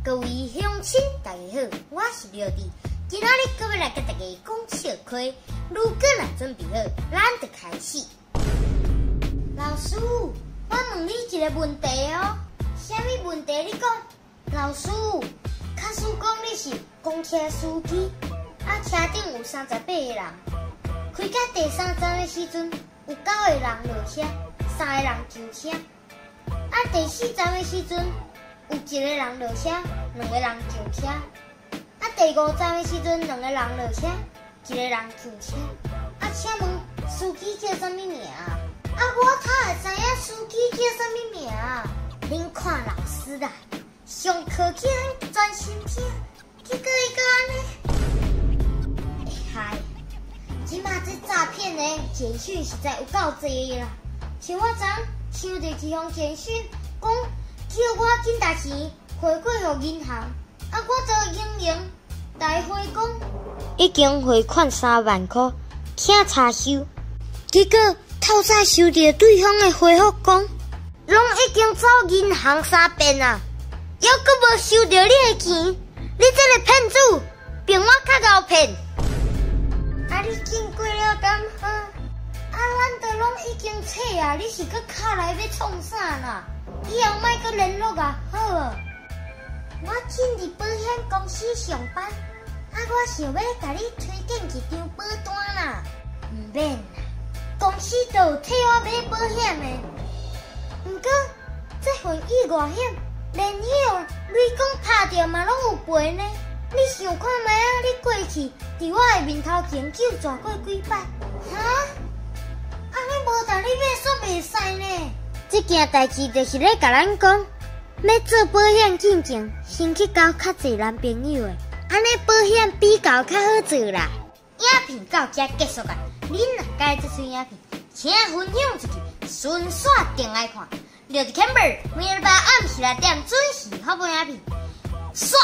各位鄉親，大家好，我是廖弟。今仔日閣欲來共大家講笑話，如果若準備好，咱就開始。老師，我問你一个問題哦。啥物問題？你講。老師，假使講你是公車司機，啊車頂有38個人，開到第三站的時陣，有九個人落車，三個人上車。啊，第四站的時陣，有一個人落車，兩個人上車。啊，第五站的時陣，兩個人落車，一個人上車。啊，請問司機叫啥物名？啊，我較會知影司機叫啥物名。恁看老師啦，上課去專心聽，結果伊閣按呢。會害，這馬這詐騙的簡訊實在有夠濟啦。像我昨收著一封簡訊，講叫我緊沓錢匯過予銀行，啊，我就英英來回講，已經匯款3萬箍，請查收。結果透早收著對方的回覆講，攏已經走銀行三遍啊，猶閣無收著你的錢，你這个騙子，比我較𠢕騙。啊，你經過了敢好？啊，咱都攏已經切啊，你是閣敲來欲創啥啦？以後莫閣聯絡啊，好無？我進入保險公司上班，啊，我想欲共你推薦一張保單啦。毋免啦，公司都有替我買保險的。毋過這份意外險，連彼予雷公拍著嘛攏有賠呢。你想看覓啊？你過去佇我的面頭前救濟過幾擺？哈？按呢無共你買煞袂使呢？這件代誌就是咧共咱講，欲做保險進前，先去交較濟男朋友的，按呢保險比較較好做啦。影片到遮結束啊！恁若佮意這喙影片，請分享出去，順紲定來看。廖弟 Camber 每禮拜暗時6點準時發布影片。煞。